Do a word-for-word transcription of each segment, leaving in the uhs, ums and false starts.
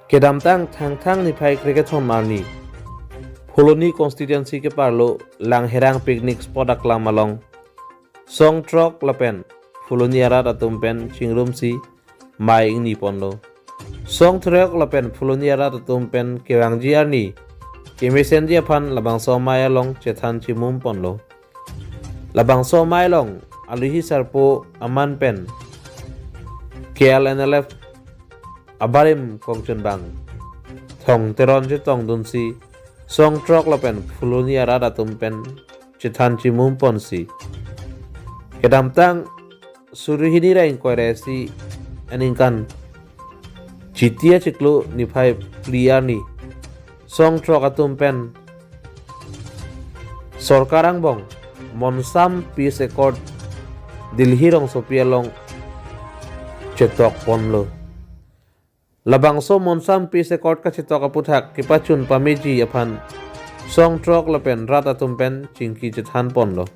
Kedamtang Thangthang niphai krekethom arni Phuloni constituency keparlo Langherang picnic spot aklam along song throk lapen Phuloni arat atum pen chingrumsi mei ingni ponlo. Song throk lapen Phuloni arat atum pen kevangji arni kemesenji aphan labangso mei along chethan chimum ponlo. Labangso mei along aluhi sarpo aman pen K L N L F abarim kongchunbang Thong Teron chetongdunsi song throk lapen Phuloni arat atum pen chethan chimum ponsi kedamtang suri hini ra ingkoi ra isi aningkan Chiti achiklo niphai phli arni song throk atum pen sorkar angbong Monsam Peace Accord Delhi rongsopi along chetok ponlo. Labangso Monsam Peace Accord kachetok aputhak kepachun pameji aphan song throk lapen rat atum pen chingki chethan ponlo.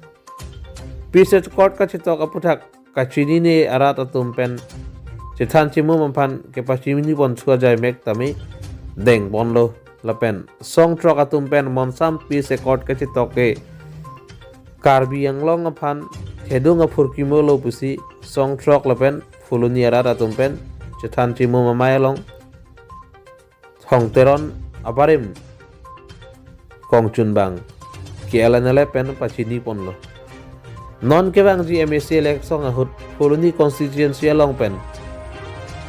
Peace Accord kachetok aputhak kachinine arat atum pen chethan chimum aphan kepachini pon chua jai mek tame deng ponlo lapen song throk atum pen Monsam Peace Accord kachetok ke Karbi Anglong aphan thedung aphurkimo lo pusi song throk lapen Phuloni arat atum pen chethan chimum amei along Thong Teron abarim kongchunbang K L N L F pen pachini ponlo. Non kevangji M A C election ahut Phuloni constituency along pen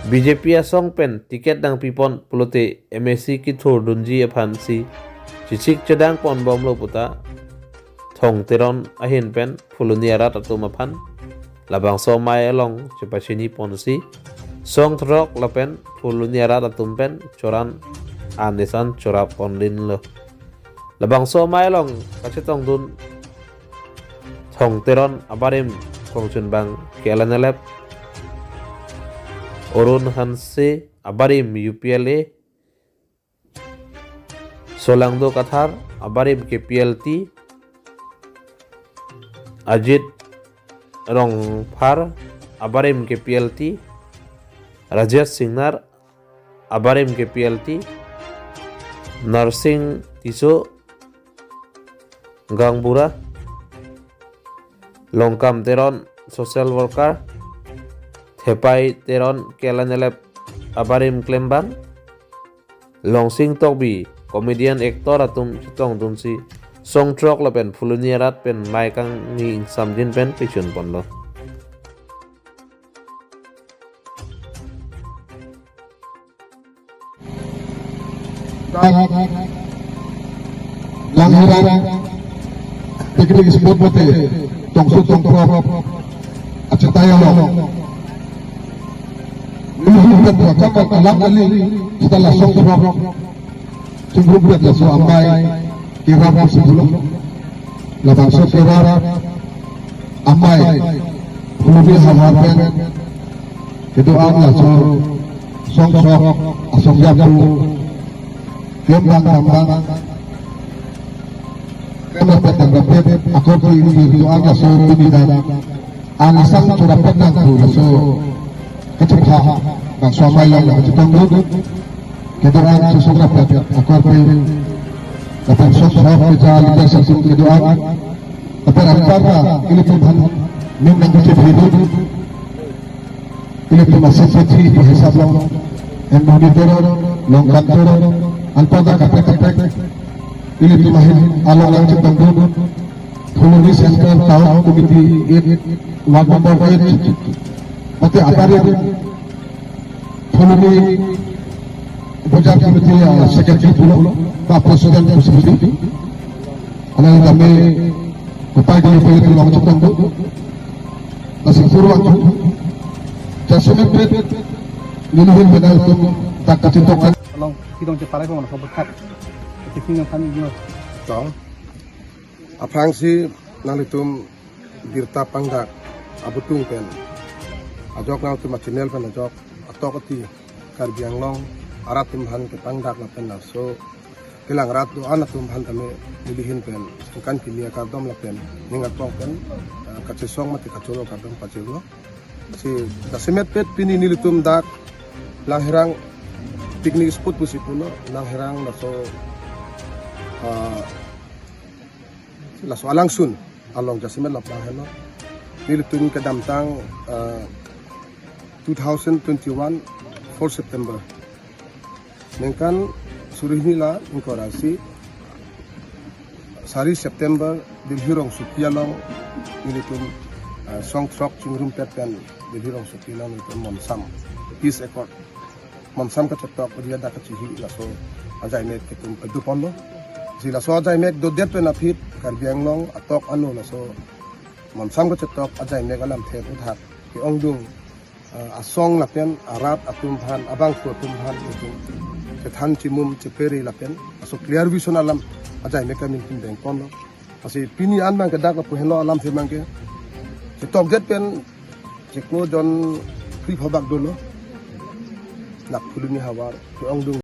B J P asong pen ticket nangpi pon pulote M A C kethurdunji aphansi chesik chedang pon bomlo puta Thong Teron ahin pen Phuloni arat atum aphan labangso mei along chepachini ponsi song throk lapen Phuloni arat atum pen choran an nisan chorap ponlinlo. Labangso mei along kachetongdun Thong Teron abarim kongchunbang K L N L F, Arun Hanse abarim U P L A, Solangdo Kathar abarim K P L T, Ajit Rongphar abarim K P L T, Rajesh Singnar abarim K P L T, Narsing Tisso Gaonbura, Longkam Teron social worker, Thepai Teron K L N L F abarim klembang, Longsing Tokbi comedian actor atum chetongdunsi song throk lapen Phuloni arat pen mei kangni ingsamjin pen pachun ponlo. Langherang picnic spot mate tongso tongkrok achetai along. Ini bukan buat apa alam kali kita langsung throk. Sungguh buat laso amei kerap si belum. Labangso kerap amei Phuloni ahavar pen kedo-an laso song throk asong japu klembang tambang klem rapet dam rapet akorte ingni kedo-an laso pini dam angsong chorap pen nangpu laso kachepha bangso amei along kachetongdun kedo-an chesong rapet akorte lapen song throk keja leader atum kedo-an lapen anparta ilitum aphan ning nangkachephidu. Ilitum a-secretary pu hisap along, M Moni Teron, Longkam Teron, anparta kaprek kaprek ilitum ahin along nangchetongdun. Phuloni Central Town Committee eight, Ward Number eight, mate abarim Phuloni Bajar Committee, ah, Secretary pulo, ba President pusi pusi. Alang kami kupai di kupai di long chetongdun. Nasi puru aku. Jasemet pet nini hin benai tum tak kachintok kan. Along kidong cheparai pon sobat khat. Kecil yang kami yo. Tong. Aphrangsi nanglitum birta pangdak abutung pen ajok nangtum a-channel pen ajok atok ati Karbi Anglong arat atum aphan kepangdak lapen laso kelang rat do-an atum aphan kami nelihin pen sengkan kimi akardom lapen ning arpong pen, eh, kachesong mate kachoro kardom pajirlo. Si jasemet pet pini nelitum dak Langherang Picnic spot pusi pulo, Nangherang laso, ah, laso alangsun along jasemet lapu henlo. Nelitum kedamtang, ah, two thousand twenty-one four September, ningkan suri hini ra ingkoi ra isi, sari September, Delhi rongsopi along nelitum, ah, song throk chingrumpet pen Delhi rongsopi along nelitum Monsam Peace Accord, Monsam kachetok ri adak kachihi laso ajaimek itum padoponlo. Si laso ajaimek dodet pen aphi Karbi Anglong atok ano laso Monsam kachetok ajaimek alamthe aputhak ke-ongdung, ah, asong lapen arat atum aphan, abangphu atum aphan itum chethan chimum chepere lapen laso clear vision alam ajaimek amin itum dengponlo. Lasi pini an abang ke dak lapu henlo alamthe abang ke. Chetokdet pen chiklo jon kri phabak dolo. Nagphu luni havar ke-ongdung